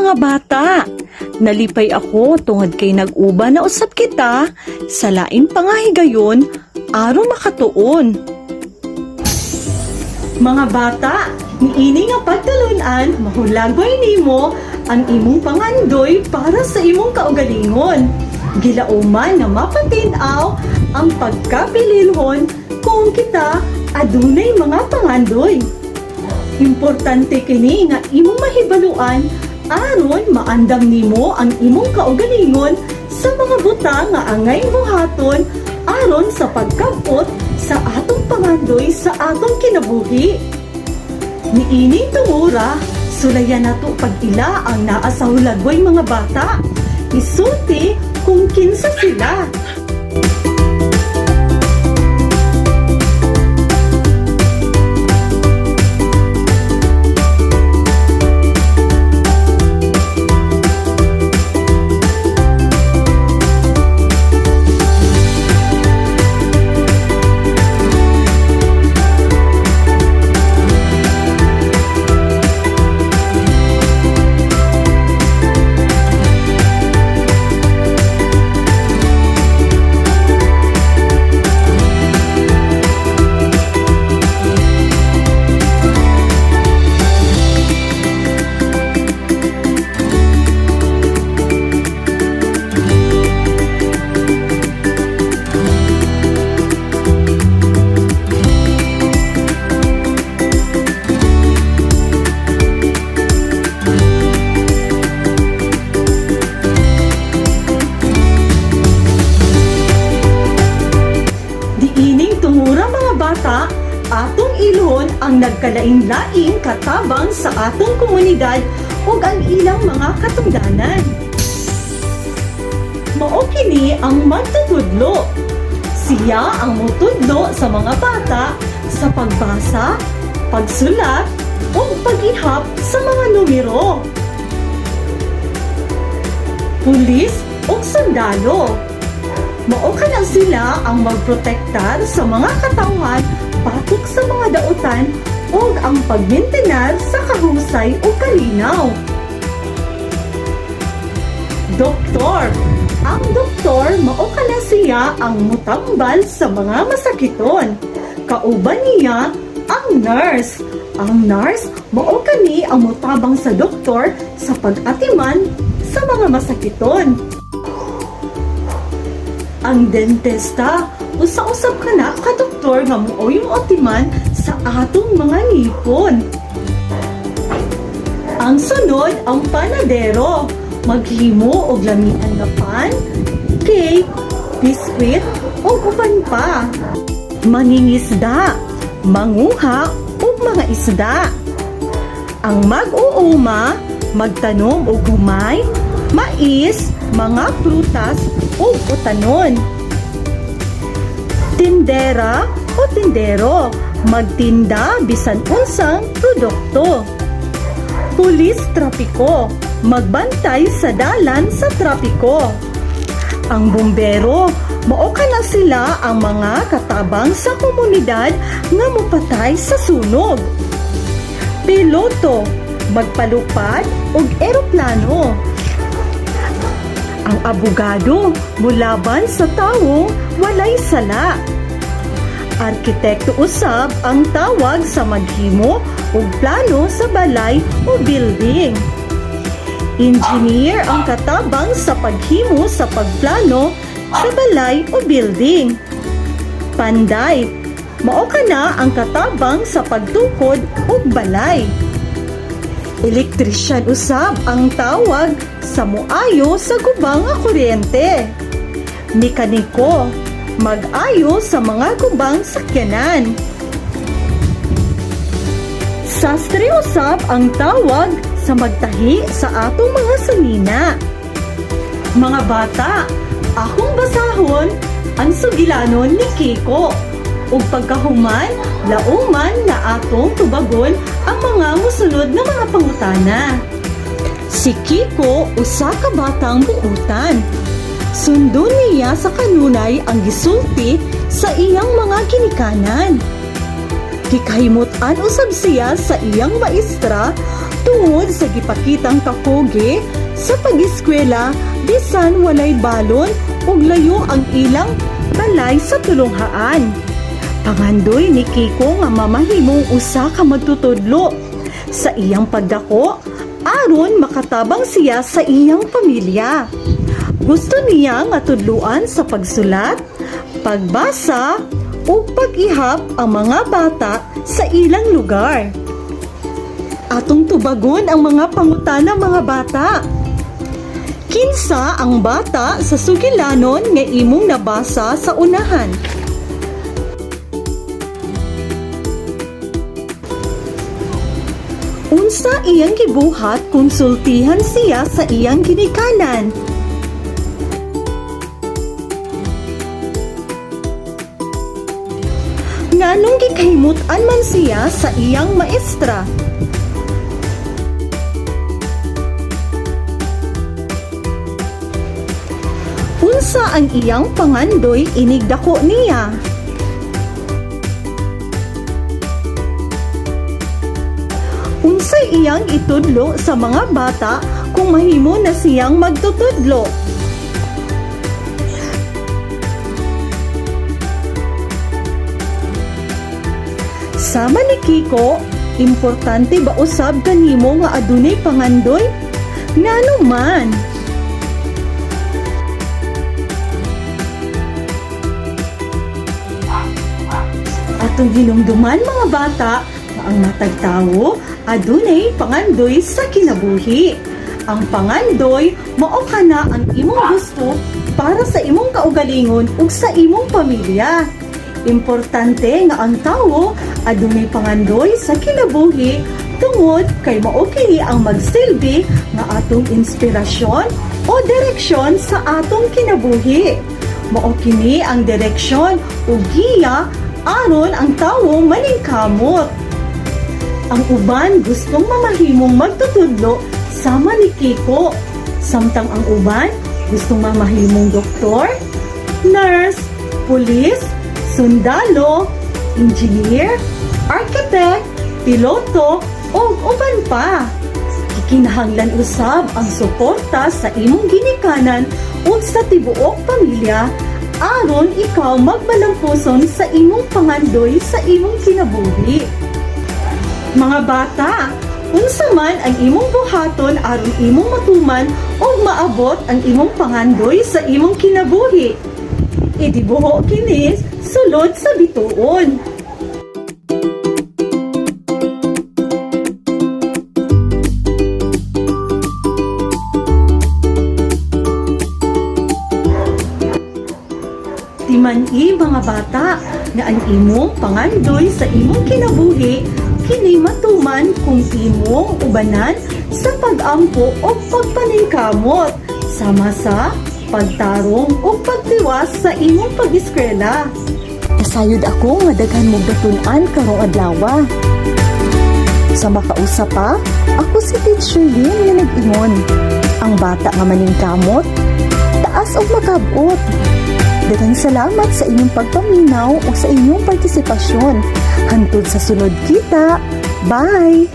Mga bata, nalipay ako tungod kay nag-uban na usab kita sa lain pa nga higayon aron makatuon. Mga bata, niini nga pagtulunan, mahulagway nimo ang imong pangandoy para sa imong kaugalingon. Gilauman nga mapatin-aw ang pagkapililhon kung kita adunay mga pangandoy. Importante kini nga imong mahibaluan aron maandam nimo ang imong kaugalingon sa mga butang nga angay buhaton aron sa pagkabot sa atong pangandoy sa atong kinabuhi. Niining tungura, sulayan nato pag-ila ang naa sa hulagway, mga bata. Isulti kung kinsa sila. Diining tungura, mga bata, atong ilhon ang nagkalain-laing katabang sa atong komunidad ug ang ilang mga katungdanan. Mao kini ang magtutudlo. Siya ang mutudlo sa mga bata sa pagbasa, pagsulat, ug pag-ihap sa mga numero. Pulis ug sundalo. Mao kana sila ang magprotektar sa mga katawhan batok sa mga dautan ug ang pagmintenar sa kahusay ug kalinaw. Doktor. Ang doktor, mao kana siya ang mutambal sa mga masakiton. Kauban niya ang nurse. Ang nurse, mao kani ang mutabang sa doktor sa pag-atiman sa mga masakiton. Ang dentista, usa-usab kana ka doktor nga muoy moatiman sa atong mga ngipon. Ang sunod, ang panadero. Maghimo og lamian nga pan, cake, biskwit, ug uban pa. Mangingisda, manguha og mga isda. Ang mag-uuma, magtanom og humay, mais, mga prutas ug utanon. Tindera o tindero, magtinda bisan unsang produkto. Pulis trapiko, magbantay sa dalan sa trapiko. Ang bumbero, mao kana sila ang mga katabang sa komunidad nga mopatay sa sunog. Piloto, magpalupad og eroplano. Ang abogado, mulaban sa tawong walay sala. Arkitekto usab ang tawag sa maghimo og plano sa balay o building. Engineer ang katabang sa paghimo sa pagplano sa balay o building. Panday, mao kana ang katabang sa pagtukod og balay. Elektrisyan usab ang tawag sa muayo sa guba nga kuryente. Mekaniko, mag-ayo sa mga gubang sakyanan. Sastre usab ang tawag sa magtahi sa atong mga sanina. Mga bata, akong basahon ang sugilanon ni Kiko. Ug pagkahuman, lauman nga atong tubagon ang mga musunod nga mga pangutana. Si Kiko, usa ka batang buutan. Sundon niya sa kanunay ang gisulti sa iyang mga ginikanan. Gikahimut-an usab siya sa iyang maestra tungod sa gipakitang kapoge sa pag-eskwela bisan walay balon ug layo ang ilang balay sa tulunghaan. Pangandoy ni Kiko nga mamahimong usa ka magtutudlo sa iyang pagdako aron makatabang siya sa iyang pamilya. Gusto niya nga tudluan sa pagsulat, pagbasa, ug pag-ihap ang mga bata sa ilang lugar. Atong tubagon ang mga pangutana, mga bata. Kinsa ang bata sa sugilanon nga imong nabasa sa unahan? Unsa iyang gibuhat konsultihan siya sa iyang ginikanan? Nganong gikahimut-an man siya sa iyang maestra? Unsa ang iyang pangandoy inigdako niya? Unsay iyang itudlo sa mga bata kung mahimo na siyang magtutudlo? Sama ni Kiko, importante ba usab kanimo nga adunay pangandoy? Ngano man? Atong hinumduman, mga bata, nga ang matag tawo adunay pangandoy sa kinabuhi. Ang pangandoy mao kana ang imong gusto para sa imong kaugalingon ug sa imong pamilya. Importante nga ang tawo adunay pangandoy sa kinabuhi tungod kay mao kini ang magsilbi nga atong inspirasyon o direksyon sa atong kinabuhi. Mao kini ang direksyon o giya aron ang tawo maningkamot. Ang uban gustong mamahimong magtutudlo sama ni Kiko. Samtang ang uban gustong mamahimong doktor, nurse, pulis, sundalo, engineer, architect, piloto, ug uban pa. Gikinahanglan usab ang suporta sa imong ginikanan ug sa tibuok pamilya aron ikaw magmalampuson sa imong pangandoy sa imong kinabuhi. Mga bata, unsa man ang imong buhaton aron imong matuman ug maabot ang imong pangandoy sa imong kinabuhi? Idibuho kini sulod sa bituon. Timan-i, mga bata, nga ang imong pangandoy sa imong kinabuhi kini matuman kung imong ubanan sa pag-ampo o pagpaningkamot sama sa pagtarong o pagtiwas sa imong pag-eskwela. Nasayod ako nga daghan mong natun-an karong adlaw. Sa makausa pa, ako si Teacher Lynn nga nag-ingon: ang bata nga maningkamot, taas og makabot. Daghang salamat sa inyong pagpaminaw o sa inyong partisipasyon. Hantod sa sunod kita. Bye!